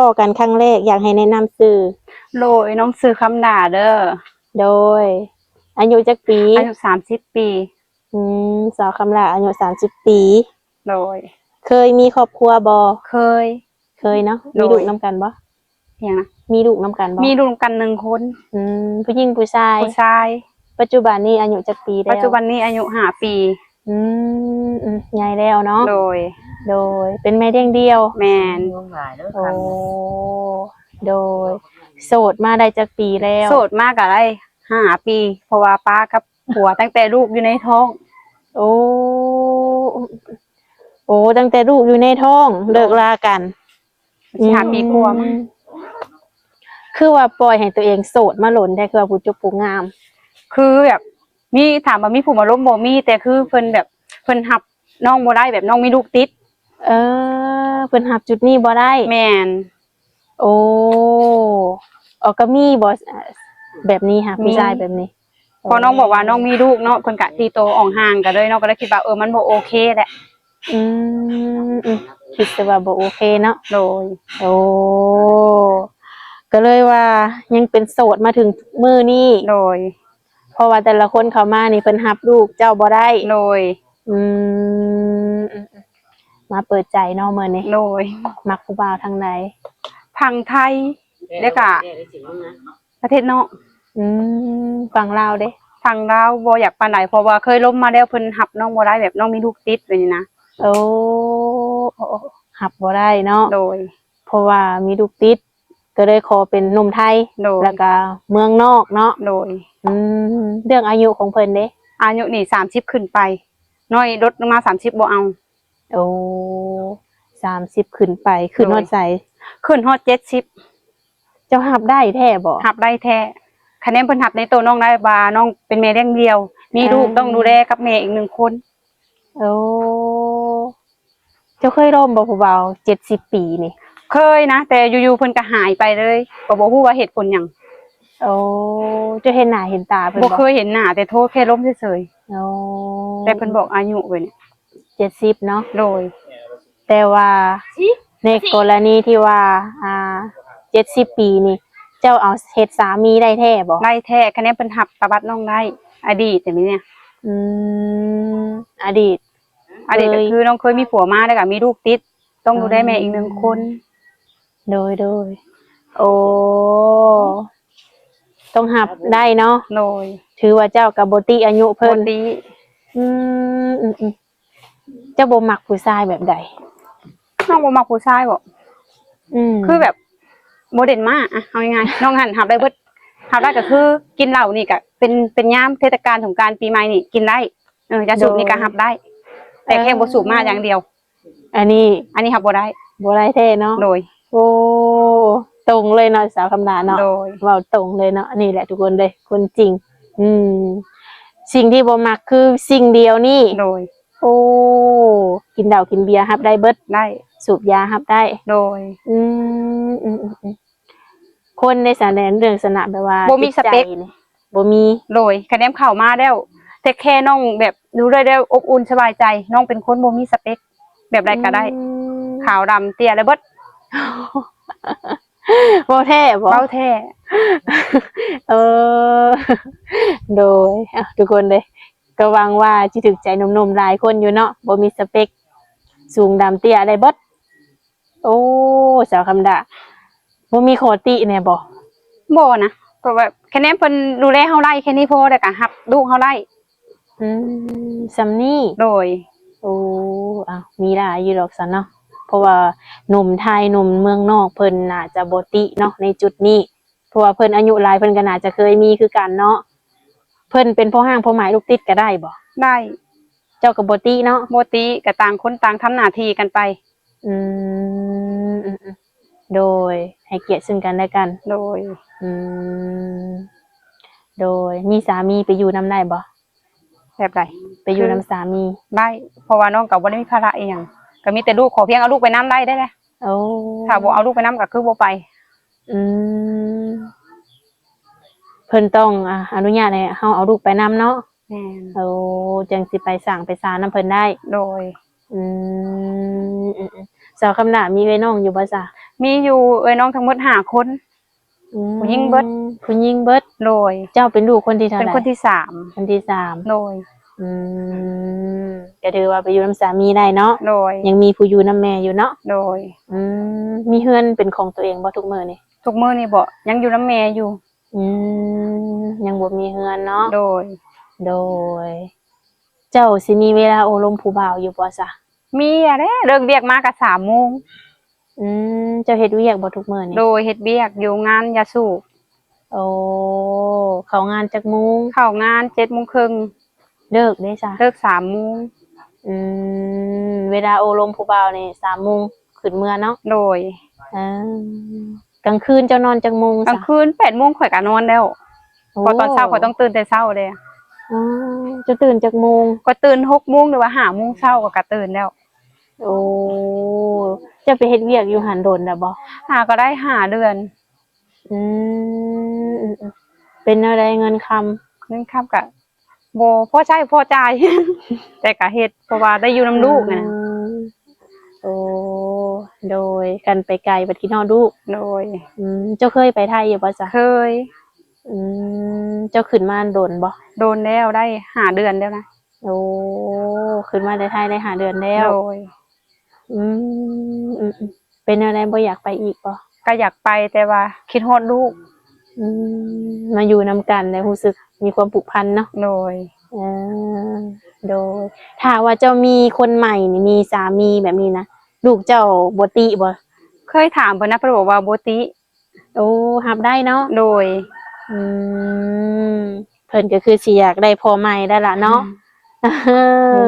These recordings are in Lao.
ພໍ້ກັນຄັ້ງແລກ ຢາກໃຫ້ແນະນຳຊື່. ໂດຍ ນ້ອງຊື່ຄຳດາເດີ. ໂດຍ ອາຍຸຈັກປີ? ອາຍຸສາມສິບປີ. ອືມ ສາວຄຳດາອາຍຸສາມສິບປີ. ໂດຍ ເຄີຍມີຄອບຄົວບໍ່? ເຄີຍ. ເຄີຍເນາະ. ໂດຍ ມີລູກນຳກັນບໍ່? ຫຍັງນະ? ມີລູກນຳກັນບໍ່? ມີລູກນຳກັນໜຶ່ງຄົນ. ອືມ ຜູ້ຍິງຜູ້ຊາຍ? ຜູ້ຊາຍ. ປັດຈຸບັນນີ້ອາຍຸຈັກປີແລ້ວ? ປັດຈຸບັນນີ້ອາຍຸຫ້າປີ. ອືມ ອືມ ໃຫຍ່ແລ້ວເນາະ. ໂດຍ ໂດຍ ເປັນແມ່ລ້ຽງດ່ຽວ. ແມ່ນ. ໂອ້ ໂດຍ ໂສດມາໄດ້ຈັກປີແລ້ວ? ໂສດມາກໍໄດ້ຫ້າປີ ເພາະວ່າປາກັບຜົວຕັ້ງແຕ່ລູກຢູ່ໃນທ້ອງ. ໂອ້ ໂອ້ ຕັ້ງແຕ່ລູກຢູ່ໃນທ້ອງ ໂດຍ ເລີກລາກັນ. ຊິຫ້າປີກວ່າ. ອືມ ຄືວ່າປ່ອຍໃຫ້ຕົວເອງໂສດມາດົນແທ້ ຄືວ່າຜູ້ຈົບຜູ້ງາມ. ຄືແບບມີ ຖາມວ່າມີຜູ້ມາລົມບໍ່? ມີ ແຕ່ຄືເພິ່ນແບບ ເພິ່ນຮັບນ້ອງບໍ່ໄດ້ ແບບນ້ອງມີລູກຕິດ. ເອີ ເພິ່ນຮັບຈຸດນີ້ບໍ່ໄດ້. ແມ່ນ. ໂອ້ ເອີ ກໍມີບໍ່ ແບບນີ້ຫາ ມີ ຜູ້ຊາຍແບບນີ້? ເພາະນ້ອງບອກວ່ານ້ອງມີລູກເນາະ ເພິ່ນກະຕີໂຕອອກຫ່າງກັນເລີຍເນາະ ກໍເລີຍຄິດວ່າ ເອີ ມັນບໍ່ໂອເຄແຫຼະ. ອືມ ອືມ ຄິດແຕ່ວ່າບໍ່ໂອເຄເນາະ. ໂດຍ ໂອ້ ກໍເລີຍວ່າຍັງເປັນໂສດມາເຖິງມື້ນີ້. ໂດຍ ເພາະວ່າແຕ່ລະຄົນເຂົ້າມານີ້ເພິ່ນຮັບລູກເຈົ້າບໍ່ໄດ້. ໂດຍ ອືມ ອືມ ອືມ ມາເປີດໃຈເນາະມື້ນີ້. ໂດຍ ມັກຜູ້ບ່າວທາງໃດ? ທາງໄທ ແລ້ວກະ ປະເທດນອກ. ອືມ ຝັ່ງລາວເດ? ຝັ່ງລາວບໍ່ຢາກປານໃດ ເພາະວ່າເຄີຍລົມມາແລ້ວ ເພິ່ນຮັບນ້ອງບໍ່ໄດ້ ແບບນ້ອງມີລູກຕິດແບບນີ້ນະ. ໂອ້ ຮັບບໍ່ໄດ້ເນາະ. ໂດຍ ເພາະວ່າມີລູກຕິດ ກໍເລີຍຂໍເປັນໜຸ່ມໄທ. ໂດຍ ແລ້ວກະເມືອງນອກເນາະ. ໂດຍ ອືມ ເລື່ອງອາຍຸຂອງເພິ່ນເດ? ອາຍຸນີ້ສາມສິບຂຶ້ນໄປ ນ້ອຍລົດລົງມາສາມສິບບໍ່ເອົາ. ໂອ້ ສາມສິບຂຶ້ນໄປ ຂຶ້ນຮອດໃສ? ໂດຍ ຂຶ້ນຮອດເຈັດສິບ. ເຈົ້າຮັບໄດ້ແທ້ບໍ່? ຮັບໄດ້ແທ້. ຄະແນນເພິ່ນຮັບໃນໂຕນ້ອງໄດ້ວ່ານ້ອງເປັນແມ່ລ້ຽງດ່ຽວ ມີລູກ ອ່າ ຕ້ອງດູແລກັບແມ່ອີກໜຶ່ງຄົນ. ໂອ້ ເຈົ້າເຄີຍລົມບໍ່ຜູ້ບ່າວເຈັດສິບປີນີ້? ເຄີຍນະ ແຕ່ຢູ່ໆເພິ່ນກໍຫາຍໄປເລີຍ ກໍບໍ່ຮູ້ວ່າເຫດຜົນຫຍັງ. ໂອ້ ເຈົ້າເຫັນໜ້າເຫັນຕາເພິ່ນບໍ່? ບໍ່ເຄີຍເຫັນໜ້າ ແຕ່ໂທແຄ່ລົມເສີຍໆ. ໂອ້ ແຕ່ເພິ່ນບອກອາຍຸໄວ້ນີ້ ເຈັດສິບເນາະ. ໂດຍ ແຕ່ວ່າໃນກໍລະນີທີ່ວ່າ ອ່າ ເຈັດສິບປີນີ້ ເຈົ້າເອົາເຮັດສາມີໄດ້ແທ້ບໍ່? ໄດ້ແທ້ ຄະແນນເພິ່ນຮັບປະຫວັດນ້ອງໄດ້ ອະດີດແບບນີ້. ອືມ ອະດີດ ອະດີດ ເຄີຍ ກໍຄືນ້ອງເຄີຍມີຜົວມາ ແລ້ວກໍມີລູກຕິດ ຕ້ອງດູແລແມ່ອີກໜຶ່ງຄົນ. ໂດຍ ໂດຍ ໂອ້ ຕ້ອງຮັບໄດ້ເນາະ. ໂດຍ ຖືວ່າເຈົ້າກໍບໍ່ຕິອາຍຸເພິ່ນ. ບໍ່ຕິ. ອືມ ອືມ ອືມ ເຈົ້າບໍ່ມັກຜູ້ຊາຍແບບໃດ? ນ້ອງບໍ່ມັກຜູ້ຊາຍບໍ? ອືມ ຄືແບບບໍ່ເດັ່ນມາ ອະ ເອົາງ່າຍໆ ນ້ອງຫັ້ນຮັບໄດ້ເບິດ. ຮັບໄດ້ກໍຄືກິນເຫຼົ້ານີ້ກໍເປັນ ເປັນຍາມເທດສະການສົງການປີໃໝ່ນີ້ກິນໄດ້. ເອີ ຢາສູບນີ້ກໍຮັບໄດ້ ແຕ່ແຄ່ບໍ່ສູບມາຢ່າງດຽວ. ອັນນີ້ ອັນນີ້ຮັບບໍ່ໄດ້. ບໍ່ໄດ້ແທ້ເນາະ. ໂດຍ ໂອ້ ຕົງເລີຍເນາະ ສາວຄຳດາເນາະ. ໂດຍ ເວົ້າຕົງເລີຍເນາະ. ນີ້ແຫຼະທຸກຄົນເດີ ຄົນຈິງ. ອືມ ສິ່ງທີ່ບໍ່ມັກຄືສິ່ງດຽວນີ້. ໂດຍ ໂອ້ ກິນເຫຼົ້າກິນເບຍຮັບໄດ້ເບິດ. ໄດ້. ສູບຢາຮັບໄດ້. ໂດຍ ອືມ ອືມ ອືມ ອືມ ຄົນໃນສະແດງເລື່ອງລັກສະນະແບບວ່າ ບໍ່ມີສະເປັກ ຈິດໃຈນີ້ ບໍ່ມີ. ໂດຍ ຄະແນນເຂົ້າມາແລ້ວ ແຕ່ແຄ່ນ້ອງແບບຢູ່ດ້ວຍແລ້ວອົບອຸ່ນສະບາຍໃຈ ນ້ອງເປັນຄົນບໍ່ມີສະເປັກ ແບບໃດກໍໄດ້. ອືມ ຂາວດຳເຕ້ຍໄດ້ເບິດ. ເວົ້າແທ້ບໍ່? ເວົ້າແທ້. ເອີ ໂດຍ ເອົ້າ ທຸກຄົນເດີ ກໍຫວັງວ່າຊິຖືກໃຈໜຸ່ມໆຫຼາຍຄົນຢູ່ເນາະ. ບໍ່ມີສະເປັກ ສູງດຳເຕ້ຍໄດ້ເບິດ. ໂອ້ ສາວຄຳດາ ບໍ່ມີຂໍ້ຕິແດ່ບໍ່? ບໍ່ນະ ເພາະວ່າຄະແນນເພິ່ນດູແລເຮົາໄດ້ແຄ່ນີ້ພໍ ແລ້ວກໍຮັບລູກເຮົາໄດ້. ອືມ ສ່ຳນີ້. ໂດຍ ໂອ້ ເອົ້າ ມີຫຼາຍຢູ່ດອກຊັ້ນເນາະ ເພາະວ່າໜຸ່ມໄທ ໜຸ່ມເມືອງນອກ ເພິ່ນໜ້າຈະບໍ່ຕິເນາະໃນຈຸດນີ້ ເພາະວ່າເພິ່ນອາຍຸຫຼາຍ ເພິ່ນກໍໜ້າຈະເຄີຍມີຄືກັນເນາະ. ເພິ່ນເປັນພໍ່ຮ້າງພໍ່ໝ້າຍລູກຕິດກໍໄດ້ບໍ່? ໄດ້. ເຈົ້າກໍບໍ່ຕິເນາະ? ບໍ່ຕິ ກໍຕ່າງຄົນຕ່າງທຳໜ້າທີ່ກັນໄປ. ອືມ ອືມ ອືມ ໂດຍ ໃຫ້ກຽດເຊິ່ງກັນແລະກັນ. ໂດຍ ອືມ ໂດຍ ມີສາມີໄປຢູ່ນຳໄດ້ບໍ່? ແບບໃດ? ໄປຢູ່ນຳສາມີ. ໄດ້ ເພາະວ່ານ້ອງກໍບໍ່ໄດ້ມີພາລະອີ່ຫຍັງ ກໍມີແຕ່ລູກ ຂໍພຽງເອົາລູກໄປນຳໄດ້ ໄດ້ແຫຼະ. ໂອ້ ຖ້າບໍ່ເອົາລູກໄປນຳກໍຄືບໍ່ໄປ. ອືມ ເພິ່ນຕ້ອງ ອາ ອະນຸຍາດໃຫ້ເຮົາເອົາລູກໄປນຳເນາະ. ແມ່ນ. ໂອ້ ຈັ່ງຊິໄປສ້າງໄປສານຳເພິ່ນໄດ້. ໂດຍ ອືມ ອືມ ອືມ ສາວຄຳດາມີເອື້ອຍນ້ອງຢູ່ບໍ່ຊະ? ມີຢູ່ເອື້ອຍນ້ອງທັງໝົດຫ້າຄົນ. ອືມ ຜູ້ຍິງເບິດ. ຜູ້ຍິງເບິດ. ໂດຍ. ເຈົ້າເປັນລູກຄົນທີເທົ່າໃດ? ເປັນຄົນທີສາມ. ຄົນທີສາມ. ໂດຍ. ອືມ ກໍຖືວ່າໄປຢູ່ນຳສາມີໄດ້ເນາະ. ໂດຍ. ຍັງມີຜູ້ຢູ່ນຳແມ່ຢູ່ເນາະ. ໂດຍ. ອືມ ມີເຮືອນເປັນຂອງຕົວເອງບໍ່ທຸກມື້ນີ້? ທຸກມື້ນີ້ບໍ? ຍັງຢູ່ນຳແມ່ຢູ່. ອືມ ຍັງບໍ່ມີເຮືອນເນາະ. ໂດຍ. ໂດຍ. ເຈົ້າຊິມີເວລາໂອ້ລົມຜູ້ບ່າວຢູ່ບໍ່ຊະ? ມີຫັ້ນແຫຼະ ເລີກວຽກມາກໍສາມໂມງ. ອືມ ເຈົ້າເຮັດວຽກບໍ່ທຸກມື້ນີ້? ໂດຍ ເຮັດວຽກຢູ່ງານຢາສູບ. ໂອ້ ເຂົ້າງານຈັກໂມງ? ເຂົ້າງານເຈັດໂມງເຄິ່ງ. ເລີກເດ້ຊະ? ເລີກສາມໂມງ. ອືມ ເວລາໂອ້ລົມຜູ້ບ່າວນີ້ສາມໂມງຂຶ້ນເມືອເນາະ? ໂດຍ. ເອີ ກາງຄືນເຈົ້ານອນຈັກໂມງຊະ? ກາງຄືນແປດໂມງຂ້ອຍກໍນອນແລ້ວ. ໂອ້ ເພາະຕອນເຊົ້າຂ້ອຍຕ້ອງຕື່ນແຕ່ເຊົ້າເດ້. ອໍ ເຈົ້າຕື່ນຈັກໂມງ? ຂ້ອຍຕື່ນຫົກໂມງ ຫຼືວ່າຫ້າໂມງເຊົ້າ ຂ້ອຍກໍຕື່ນແລ້ວ. ໂອ້ ເຈົ້າໄປເຮັດວຽກຢູ່ຫັ້ນດົນແລ້ວບໍ່? ຫາກໍໄດ້ຫ້າເດືອນ. ອືມ ເປັນແນວໃດເງິນຄຳ? ເງິນຄຳກະບໍ່ພໍໃຊ້ພໍຈ່າຍ ແຕ່ກະເຮັດ ເພາະວ່າໄດ້ຢູ່ນຳລູກນະ. ອືມ ໂອ້ ໂດຍ ຄັນໄປໄກບັດຄິດຮອດລູກ. ໂດຍ. ອືມ ເຈົ້າເຄີຍໄປໄທຢູ່ບໍ່ຊະ? ເຄີຍ. ອືມ ເຈົ້າຂຶ້ນມາດົນບໍ່? ດົນແລ້ວ ໄດ້ຫ້າເດືອນແລ້ວນະ. ໂອ້ ຂຶ້ນມາແຕ່ໄທໄດ້ຫ້າເດືອນແລ້ວ. ໂດຍ. ອືມ ອືມ ເປັນແນວໃດ ບໍ່ຢາກໄປອີກບໍ່? ກໍຢາກໄປ ແຕ່ວ່າຄິດຮອດລູກ. ອືມ ມາຢູ່ນຳກັນແລ້ວຮູ້ສຶກມີຄວາມຜູກພັນເນາະ. ໂດຍ. ເອີ ໂດຍ. ຖ້າວ່າເຈົ້າມີຄົນໃໝ່ນີ້ ມີສາມີແບບນີ້ນະ ລູກເຈົ້າບໍ່ຕິບໍ່? ເຄີຍຖາມເພິ່ນນະ ເພິ່ນບອກວ່າບໍ່ຕິ. ໂອ້ ຮັບໄດ້ເນາະ. ໂດຍ. ອືມ ເພິ່ນກໍຄືຊິຢາກໄດ້ພໍ່ໃໝ່ໄດ້ລະເນາະ. ອື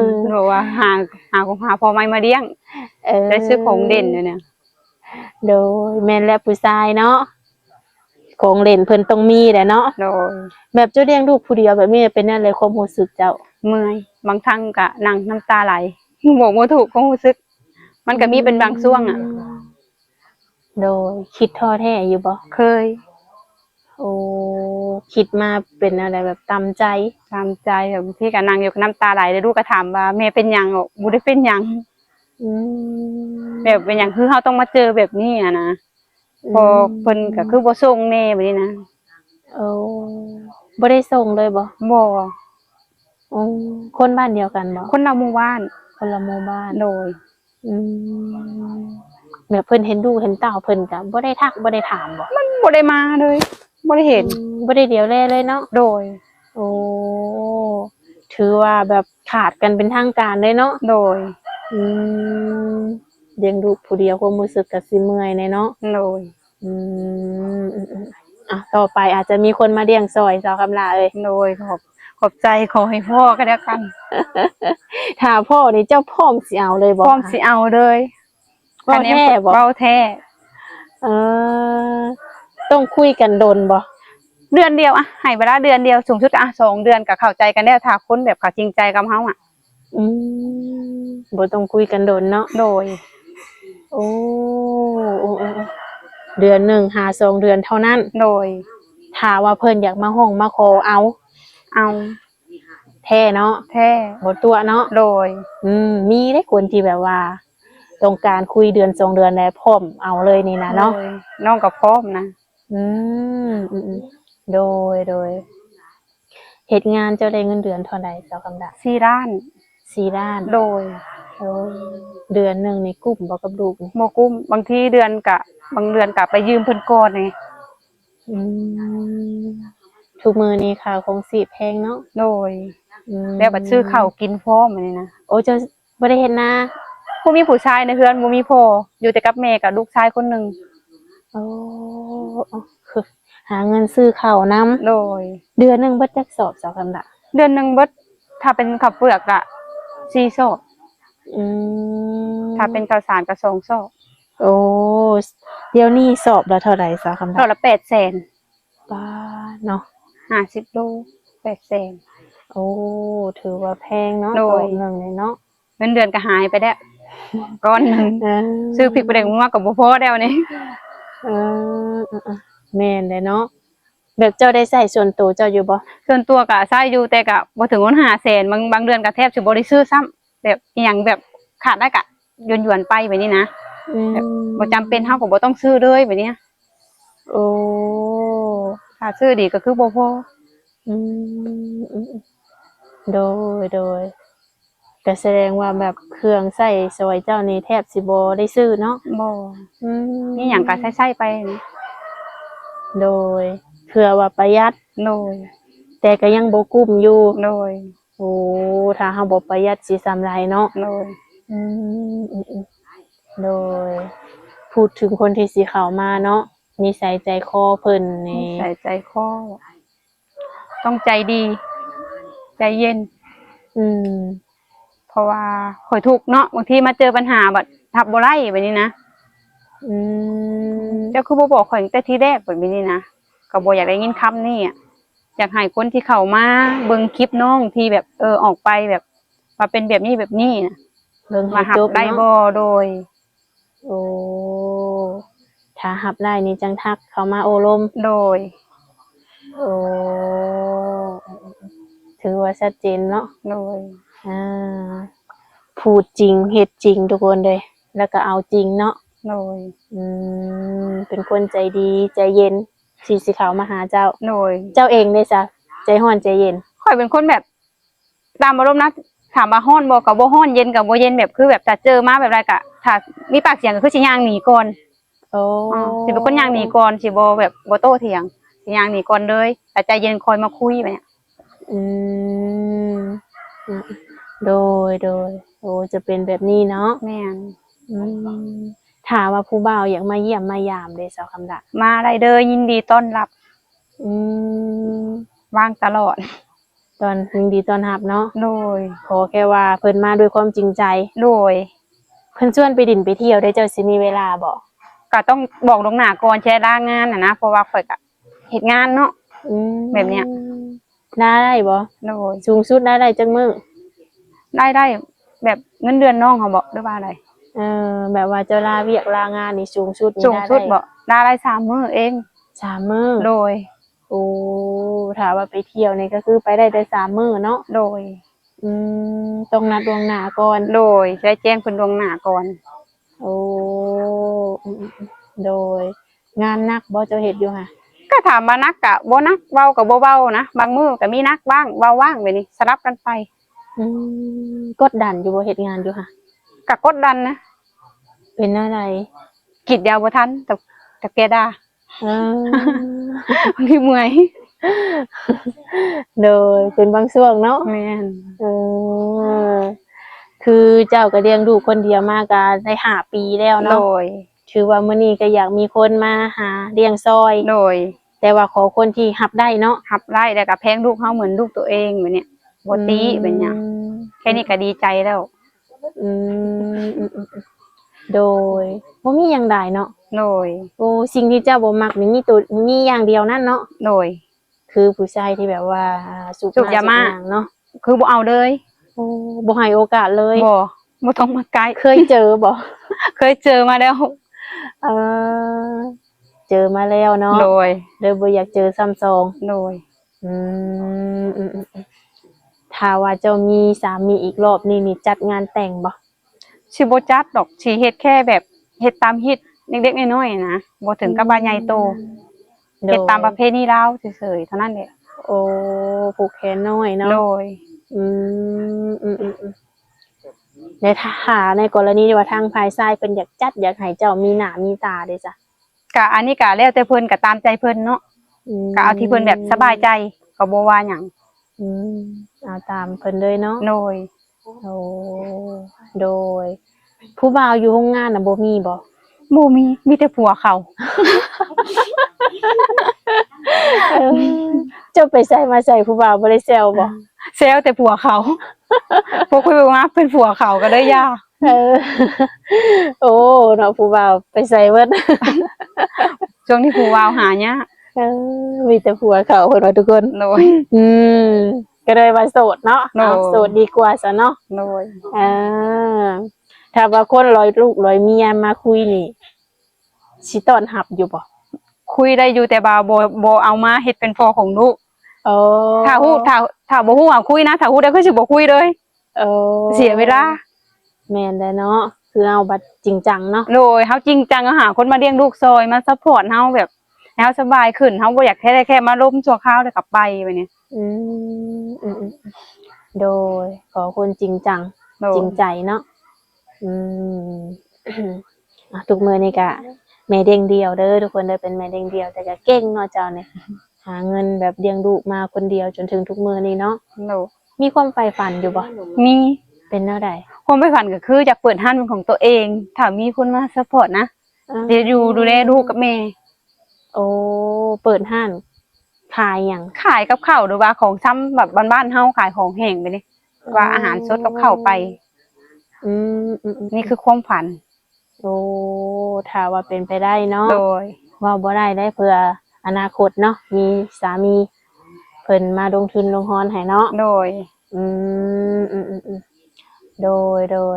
ມ ເພິ່ນບອກວ່າຫາ ຫາ ຫາພໍ່ໃໝ່ມາລ້ຽງ. ເອີ ໄດ້ຊື້ຂອງຫຼິ້ນຢູ່ນີ້. ໂດຍ. ແມ່ນແຫຼະ ຜູ້ຊາຍເນາະ ຂອງຫຼິ້ນເພິ່ນຕ້ອງມີແຫຼະເນາະ. ໂດຍ. ແບບເຈົ້າລ້ຽງລູກຜູ້ດຽວແບບນີ້ ເປັນແນວໃດຄວາມຮູ້ສຶກເຈົ້າ? ເມື່ອຍ. ບາງຄັ້ງກໍນັ່ງນ້ຳຕາໄຫຼ ບອກບໍ່ຖືກຄວາມຮູ້ສຶກ. ມັນກໍມີເປັນບາງຊ່ວງອະ. ອືມ ໂດຍ. ຄິດທໍ້ແທ້ຢູ່ບໍ່? ເຄີຍ. ໂອ້ ຄິດມາເປັນແນວໃດ ແບບຕ່ຳໃຈ? ຕ່ຳໃຈ. ແບບບາງທີກໍນັ່ງຢູ່ກໍນ້ຳຕາໄຫຼ ແລ້ວລູກກໍຖາມວ່າ ແມ່ເປັນຫຍັງ? ບອກ ບໍ່ໄດ້ເປັນຫຍັງ. ອືມ ແບບເປັນຫຍັງຄືເຮົາຕ້ອງມາເຈີແບບນີ້ຫັ້ນນະ. ອືມ ພໍ່ເພິ່ນກໍຄືບໍ່ສົ່ງແດ່ແບບນີ້ນະ. ໂອ້ ບໍ່ໄດ້ສົ່ງເລີຍບໍ່? ບໍ່. ອືມ ຄົນບ້ານດຽວກັນບໍ່? ຄົນລະໝູ່ບ້ານ. ຄົນລະໝູ່ບ້ານ. ໂດຍ. ອືມ ແບບເພິ່ນເຫັນລູກເຫັນເຕົ້າ ເພິ່ນກໍບໍ່ໄດ້ທັກບໍ່ໄດ້ຖາມບໍ່? ມັນບໍ່ໄດ້ມາເລີຍ ບໍ່ໄດ້ເຫັນ. ອືມ ບໍ່ໄດ້ຫຼຽວແລເລີຍເນາະ. ໂດຍ. ໂອ້ ຖືວ່າແບບຂາດກັນເປັນທາງການເລີຍເນາະ. ໂດຍ. ອືມ ລ້ຽງລູກຜູ້ດຽວຄວາມຮູ້ສຶກກໍຊິເມື່ອຍແດ່ເນາະ. ໂດຍ. ອືມ ອືມໆ ອ່ະ ຕໍ່ໄປອາດຈະມີຄົນມາລ້ຽງຊ່ອຍ ສາວຄຳຫຼ້າເອີຍ. ໂດຍ. ຂອບ ຂອບໃຈ ຂໍໃຫ້ພໍ້ກໍແລ້ວກັນ. ຖ້າພໍ້ນີ້ເຈົ້າພ້ອມຊິເອົາເລີຍບໍ່? ພ້ອມຊິເອົາເລີຍ. ເວົ້າແທ້ບໍ່? ເວົ້າແທ້. ເອີ ຕ້ອງຄຸຍກັນດົນບໍ່? ເດືອນດຽວ ອະ ໃຫ້ເວລາເດືອນດຽວ ສູງສຸດກໍ ອະ ສອງເດືອນກໍເຂົ້າໃຈກັນແລ້ວ ຖ້າຄົນແບບເຂົາຈິງໃຈກັບເຮົາອະ. ອືມ ບໍ່ຕ້ອງຄຸຍກັນດົນເນາະ. ໂດຍ. ໂອ້ ໂອ້ ໂອ້ ເດືອນໜຶ່ງຫາສອງເດືອນເທົ່ານັ້ນ. ໂດຍ. ຖ້າວ່າເພິ່ນຢາກມາຮ້ອງມາຂໍເອົາ ເອົາ. ແທ້ເນາະ? ແທ້. ບໍ່ຕົວະເນາະ? ໂດຍ. ອືມ ມີເດ້ຄົນທີ່ແບບວ່າຕ້ອງການຄຸຍເດືອນສອງເດືອນແລ້ວພ້ອມເອົາເລີຍນີ້ນະເນາະ. ໂດຍ. ນ້ອງກໍພ້ອມນະ. ອືມ ອືມໆ ໂດຍ ໂດຍ. ເຮັດງານເຈົ້າໄດ້ເງິນເດືອນເທົ່າໃດ ສາວຄຳດາ? ສີ່ລ້ານ. ສີ່ລ້ານ. ໂດຍ. ໂອ້ ເດືອນໜຶ່ງນີ້ກຸ້ມບໍ່ກັບລູກນີ້? ບໍ່ກຸ້ມ ບາງທີເດືອນກະ ບາງເດືອນກະໄປຢືມເພິ່ນກ່ອນນີ້. ອືມ ທຸກມື້ນີ້ຄ່າຄອງຊີບແພງເນາະ. ໂດຍ. ອືມ ແລ້ວບັດຊື້ເຂົ້າກິນພ້ອມອັນນີ້ນະ. ໂອ້ ເຈົ້າ ບໍ່ໄດ້ເຮັດນາ. ບໍ່ມີຜູ້ຊາຍໃນເຮືອນ ບໍ່ມີພໍ່ ຢູ່ແຕ່ກັບແມ່ກັບລູກຊາຍຄົນໜຶ່ງ. ໂອ້ ຄືຫາເງິນຊື້ເຂົ້ານຳ. ໂດຍ. ເດືອນໜຶ່ງເບິດຈັກສອບ ສາວຄຳດາ? ເດືອນໜຶ່ງເບິດ ຖ້າເປັນເຂົ້າເປືອກກະສີ່ສອບ. ອືມ ຖ້າເປັນເຂົ້າສານກະສອງສອບ. ໂອ້ ດຽວນີ້ສອບລະເທົ່າໃດ ສາວຄຳດາ? ສອບລະແປດແສນ. ປາດເນາະ ຫ້າສິບໂລ ແປດແສນ. ໂອ້ ຖືວ່າແພງເນາະ. ໂດຍ. ສອບໜຶ່ງນີ້ເນາະ ເງິນເດືອນກໍຫາຍໄປແລ້ວກ້ອນໜຶ່ງ. ເອີ ຊື້ພິກປາແດກນົວກໍບໍ່ພໍແລ້ວນີ້. ເອີ ເອີ ເອີ ແມ່ນແຫຼະເນາະ. ແບບເຈົ້າໄດ້ໃຊ້ສ່ວນໂຕເຈົ້າຢູ່ບໍ່? ສ່ວນຕົວກໍໃຊ້ຢູ່ ແຕ່ກໍບໍ່ເຖິງຮອດຫ້າແສນ ບາງ ບາງເດືອນກໍແທບຊິບໍ່ໄດ້ຊື້ຊ້ຳ ແບບອີ່ຫຍັງແບບຂາດໄດ້ກໍ ຢວນໆໄປແບບນີ້ນະ. ອືມ ແບບບໍ່ຈຳເປັນ ເຮົາກໍບໍ່ຕ້ອງຊື້ເລີຍແບບນີ້. ໂອ້ ຖ້າຊື້ດີກໍຄືບໍ່ພໍ. ອືມ ອືມ ໂດຍ ໂດຍ ກໍສະແດງວ່າແບບເຄື່ອງໃຊ້ສອຍເຈົ້ານີ້ແທບຊິບໍ່ໄດ້ຊື້ເນາະ? ບໍ່. ອືມ ມີຫຍັງກໍໃຊ້ໆໄປ. ໂດຍ ເພື່ອວ່າປະຢັດ. ໂດຍ ແຕ່ກໍຍັງບໍ່ກຸ້ມຢູ່. ໂດຍ. ໂອ້ ຖ້າເຮົາບໍ່ປະຢັດຊິສ່ຳໃດເນາະ? ໂດຍ. ອືມ ອືມ ອືມ ໂດຍ ພູດເຖິງຄົນທີ່ຊິເຂົ້າມາເນາະ ນິໄສໃຈຄໍເພິ່ນນີ້ ນິໄສໃຈຄໍ ຕ້ອງໃຈດີ ໃຈເຢັນ. ອືມ ເພາະວ່າຂ້ອຍທຸກເນາະ ບາງທີມາເຈີບັນຫາບັດຮັບບໍ່ໄດ້ແບບນີ້ນະ. ອືມ ເຈົ້າຄືບໍ່ບອກຂ້ອຍຕັ້ງແຕ່ທີແລກແບບນີ້ນະ? ກໍບໍ່ຢາກໄດ້ຍິນຄຳນີ້ອະ. ຢາກໃຫ້ຄົນທີ່ເຂົ້າມາເບິ່ງຄລິບນ້ອງທີ່ແບບ ເອີ ອອກໄປແບບວ່າເປັນແບບນີ້ແບບນີ້ນະ ເບິ່ງໃຫ້ຈົບເນາະ ວ່າຮັບໄດ້ບໍ່? ໂດຍ. ໂອ້ ຖ້າຮັບໄດ້ນີ້ຈັ່ງທັກເຂົ້າມາໂອ້ລົມ. ໂດຍ. ໂອ້ ຖືວ່າຊັດເຈນເນາະ. ໂດຍ. ອ່າ ພູດຈິງເຮັດຈິງທຸກຄົນເດ້ ແລ້ວກໍເອົາຈິງເນາະ. ໂດຍ. ອືມ ເປັນຄົນໃຈດີໃຈເຢັນ ທີ່ຊິເຂົ້າມາຫາເຈົ້າ. ໂດຍ. ເຈົ້າເອງເດ້ຊະ ໃຈຮ້ອນໃຈເຢັນ? ຂ້ອຍເປັນຄົນແບບ ຕາມອາລົມນະ ຖາມວ່າຮ້ອນບໍ່ ກໍບໍ່ຮ້ອນ ເຢັນກໍບໍ່ເຢັນ ແບບ ຄືແບບ ຖ້າເຈີມາແບບໃດກໍ ຖ້າມີປາກສຽງກໍຄືຊິຍ່າງໜີກ່ອນ. ໂອ້ ອາ ຊິເປັນຄົນຍ່າງໜີກ່ອນ ຊິບໍ່ແບບ ບໍ່ໂຕ້ຖຽງ ຊິຍ່າງໜີກ່ອນເລີຍ ແລ້ວໃຈເຢັນຄ່ອຍມາຄຸຍແບບນີ້. ອືມ ອືມ ໂດຍ ໂດຍ. ໂອ້ ຈະເປັນແບບນີ້ເນາະ. ແມ່ນ. ອືມ ຖ້າວ່າຜູ້ບ່າວຢາກມາຢ້ຽມມາຢາມເດ ສາວຄຳດາ? ມາໄດ້ເດີ ຍິນດີຕ້ອນຮັບ. ອືມ ວ່າງຕະຫຼອດ. ຕ້ອນ ຍິນດີຕ້ອນຮັບເນາະ. ໂດຍ. ຂໍແຄ່ວ່າເພິ່ນມາດ້ວຍຄວາມຈິງໃຈ. ໂດຍ. ເພິ່ນຊວນໄປດິນໄປທ່ຽວເດ້ ເຈົ້າຊິມີເວລາບໍ່? ກໍຕ້ອງບອກລ່ວງໜ້າກ່ອນ ແຄ່ລາງານຫັ້ນນະ ເພາະວ່າຂ້ອຍກໍເຮັດງານເນາະ. ອືມ ແບບເນີ້ຍ. ລາໄດ້ບໍ່? ໂດຍ. ສູງສຸດລາໄດ້ຈັກມື້? ລາຍໄດ້ແບບເງິນເດືອນນ້ອງເຮົາບໍ ຫຼືວ່າໃດ? ເອີ ແບບວ່າເຈົ້າລາວຽກລາງານນີ້ ສູງສຸດນີ້ ສູງສຸດບໍ? ລາໄດ້ສາມມື້ເອງ. ສາມມື້? ໂດຍ. ໂອ້ ຖ້າວ່າໄປທ່ຽວນີ້ກໍຄືໄປໄດ້ແຕ່ສາມມື້ເນາະ? ໂດຍ. ອືມ ຕ້ອງນັດລ່ວງໜ້າກ່ອນ. ໂດຍ ໄດ້ແຈ້ງເພິ່ນລ່ວງໜ້າກ່ອນ. ໂອ້ ອືມ ໂດຍ. ງານໜັກບໍ່ເຈົ້າເຮັດຢູ່ຫະ? ກໍຖາມວ່າໜັກກະບໍ່ໜັກ ເບົາກະບໍ່ເບົານະ ບາງມື້ກະມີໜັກບ້າງ ເບົາບ້າງ ແບບນີ້ສະຫຼັບກັນໄປ. ອືມ ກົດດັນຢູ່ບໍ່ ເຮັດງານຢູ່ຫະ? ກະກົດດັນນະ. ເປັນແນວໃດ? ກຣີດຢາບໍ່ທັນ ຕະ ຕະແກດາ. ເອີ ບາງທີເມື່ອຍ. ໂດຍ ເປັນບາງຊ່ວງເນາະ. ແມ່ນ. ເອີ ຄືເຈົ້າກໍລ້ຽງລູກຄົນດຽວມາກໍໄດ້ຫ້າປີແລ້ວເນາະ. ໂດຍ. ຖືວ່າມື້ນີ້ກໍຢາກມີຄົນມາຫາລ້ຽງຊ່ອຍ. ໂດຍ. ແຕ່ວ່າຂໍຄົນທີ່ຮັບໄດ້ເນາະ. ຮັບໄດ້ ແລ້ວກໍແພງລູກເຮົາເໝືອນລູກຕົວເອງ ແບບນີ້ ບໍ່ຕິ ອືມ ແບບນີ້ ແຄ່ນີ້ກໍດີໃຈແລ້ວ. ອືມ ອືມ ອືມ ອືມ ໂດຍ. ບໍ່ມີຫຍັງຫຼາຍເນາະ. ໂດຍ. ໂອ້ ສິ່ງທີ່ເຈົ້າບໍ່ມັກນີ້ມີໂຕ ມີຢ່າງດຽວນັ້ນເນາະ. ໂດຍ. ຄືຜູ້ຊາຍທີ່ແບບວ່າ ສູບ ສູບຢາມ້າ ສູບຫຍັງເນາະ ຄືບໍ່ເອົາເລີຍ. ໂອ້ ບໍ່ໃຫ້ໂອກາດເລີຍ. ບໍ່ ບໍ່ຕ້ອງມາໃກ້. ເຄີຍເຈີບໍ່? ເຄີຍເຈີມາແລ້ວ. ເອີ ເຈີມາແລ້ວເນາະ. ໂດຍ. ເລີຍບໍ່ຢາກເຈີຊ້ຳສອງ. ໂດຍ. ອືມ ອືມ ອືມ ອືມ. ຖ້າວ່າເຈົ້າມີສາມີອີກລອບນີ້ ນີ້ຈັດງານແຕ່ງບໍ່? ຊິບໍ່ຈັດດອກ ຊິເຮັດແຄ່ແບບເຮັດຕາມຮີດເລັກໆນ້ອຍໆນະ ບໍ່ເຖິງກັບວ່າໃຫຍ່ໂຕ. ອືມ ໂດຍ. ເຮັດຕາມປະເພນີລາວເສີຍໆເທົ່ານັ້ນແຫຼະ. ໂອ້ ຜູກແຂນນ້ອຍເນາະ. ໂດຍ. ອືມ ອືມ ອືມ ອືມ. ແລະ ຖ້າ ຖ້າໃນກໍລະນີທີ່ວ່າທາງຝ່າຍຊາຍເພິ່ນຢາກຈັດ ຢາກໃຫ້ເຈົ້າມີໜ້າມີຕາເດຊະ? ກະອັນນີ້ກະແລ້ວແຕ່ເພິ່ນ ກະຕາມໃຈເພິ່ນເນາະ. ອືມ ກະເອົາທີ່ເພິ່ນແບບສະບາຍໃຈ ກໍບໍ່ວ່າຫຍັງ. ອືມ ເອົາຕາມເພິ່ນເລີຍເນາະ. ໂດຍ. ໂອ້ ໂດຍ. ຜູ້ບ່າວຢູ່ໂຮງງານນະບໍ່ມີບໍ່? ບໍ່ມີ ມີແຕ່ຜົວເຂົາ. ເອີ ເຈົ້າໄປໃສມາໃສ ຜູ້ບ່າວບໍ່ໄດ້ແຊວບໍ່? ແຊວແຕ່ຜົວເຂົາ. ພວກຂ້ອຍວ່າເປັນຜົວເຂົາກໍເລີຍຢ່າ. ເອີ ໂອ້ ເນາະ ຜູ້ບ່າວໄປໃສເບິດ? ຊ່ວງນີ້ຜູ້ບ່າວຫາຍາກ. ເອີ ມີແຕ່ຜົວເຂົາເພິ່ນວ່າທຸກຄົນ. ໂດຍ. ອືມ ກໍເລີຍວ່າໂສດເນາະ. ໂດຍ. ເອົາ ໂສດດີກວ່າຊະເນາະ. ໂດຍ. ເອີ ຖ້າວ່າຄົນລອຍລູກລອຍເມຍມາຄຸຍນີ້ ຊິຕ້ອນຮັບຢູ່ບໍ່? ຄຸຍໄດ້ຢູ່ ແຕ່ວ່າບໍ່ ບໍ່ເອົາມາເຮັດເປັນພໍ່ຂອງລູກ. ໂອ້ ຖ້າຮູ້ ຖ້າ ຖ້າບໍ່ຮູ້ຫາຄຸຍນະ ຖ້າຮູ້ແລ້ວຄືຊິບໍ່ຄຸຍເລີຍ. ໂອ້ ເສຍເວລາ. ແມ່ນແຫຼະເນາະ. ຄືເຮົາບັດຈິງຈັງເນາະ. ໂດຍ ເຮົາຈິງຈັງ ເຮົາຫາຄົນມາລ້ຽງລູກຊ່ອຍ ມາຊັບພອດເຮົາ ແບບໃຫ້ເຮົາສະບາຍຂຶ້ນ ເຮົາບໍ່ຢາກແຄ່ໄດ້ແຄ່ມາລົມຊົ່ວຄາວແລ້ວກໍໄປ ແບບນີ້. ອືມ ອືມໆ ໂດຍ ຂໍຄົນຈິງຈັງ ໂດຍ ຈິງໃຈເນາະ. ອືມ ອ່ະ ທຸກມື້ນີ້ກະແມ່ລ້ຽງດ່ຽວເດີທຸກຄົນເດີ ເປັນແມ່ລ້ຽງດ່ຽວ ແຕ່ກະເກັ່ງເນາະເຈົ້ານີ້ ຫາເງິນແບບລ້ຽງລູກມາຄົນດຽວຈົນເຖິງທຸກມື້ນີ້ເນາະ. ໂດຍ ມີຄວາມໃຝ່ຝັນຢູ່ບໍ່? ມີ. ເປັນແນວໃດ? ຄວາມໃຝ່ຝັນກໍຄືຢາກເປີດຮ້ານເປັນຂອງຕົວເອງ ຖ້າມີຄົນມາຊັບພອດນະ ອ່າ ຈະຢູ່ດູແລລູກກັບແມ່. ໂອ້ ເປີດຮ້ານຂາຍຫຍັງ? ຂາຍກັບເຂົ້າ ຫຼືວ່າຂອງຊຳແບບບ້ານໆເຮົາ ຂາຍຂອງແຫ້ງໄປເດ້ ວ່າອາຫານສົດກັບເຂົ້າໄປ. ອືມ ອືມໆ ນີ້ຄືຄວາມຝັນ. ໂອ້ ຖ້າວ່າເປັນໄປໄດ້ເນາະ. ໂດຍ ເວົ້າບໍ່ໄດ້ເດ້ ເພື່ອອະນາຄົດເນາະ ມີສາມີເພິ່ນມາລົງທຶນລົງຮອນໃຫ້ເນາະ. ໂດຍ ອືມ ອືມໆໆ ໂດ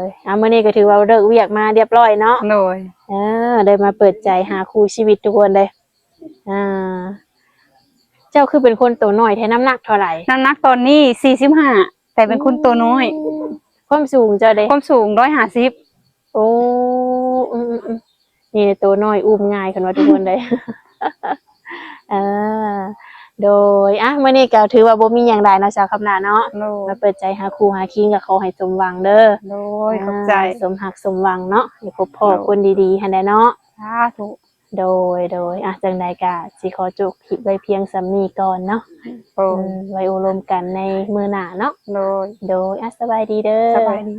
ຍໆ ອ່າ ມື້ນີ້ກໍຖືວ່າເລີກວຽກມາຮຽບຮ້ອຍເນາະ. ໂດຍ ເອີ ໄດ້ມາເປີດໃຈຫາຄູ່ຊີວິດທຸກຄົນເດ້. ອ່າ ເຈົ້າຄືເປັນຄົນໂຕນ້ອຍແທ້ ນ້ຳໜັກເທົ່າໃດ? ນ້ຳໜັກຕອນນີ້ສີ່ສິບຫ້າ ແຕ່ເປັນຄົນໂຕນ້ອຍ. ອືມ ຄວາມສູງເຈົ້າເດ? ຄວາມສູງຮ້ອຍຫ້າສິບ. ໂອ້ ອືມໆໆ ນີ້ໂຕນ້ອຍອຸ້ມງ່າຍ ຄັນວ່າທຸກຄົນເດ້. ເອີ ໂດຍ ອ່ະ ມື້ນີ້ກໍຖືວ່າບໍ່ມີຫຍັງຫຼາຍເນາະ ສາວຄຳຫຼ້າເນາະ. ໂດຍ ມາເປີດໃຈຫາຄູ່ຫາຄີງ ກໍຂໍໃຫ້ສົມຫວັງເດີ. ໂດຍ ອ່າ ຂອບໃຈ ສົມຮັກສົມຫວັງເນາະ ໃຫ້ພົບພໍ້ ໂດຍ ຄົນດີໆຫັ້ນແຫຼະເນາະ. ສາທຸ. ໂດຍ ໂດຍ ອ່ະ ຈັ່ງໃດກະຊິຂໍຈົບຄລິບໄວ້ພຽງສ່ຳນີ້ກ່ອນເນາະ. ໂດຍ ອືມ ໄວ້ໂອ້ລົມກັນໃນມື້ໜ້າເນາະ. ໂດຍ ໂດຍ ອ່ະ ສະບາຍດີເດີ. ສະບາຍດີ.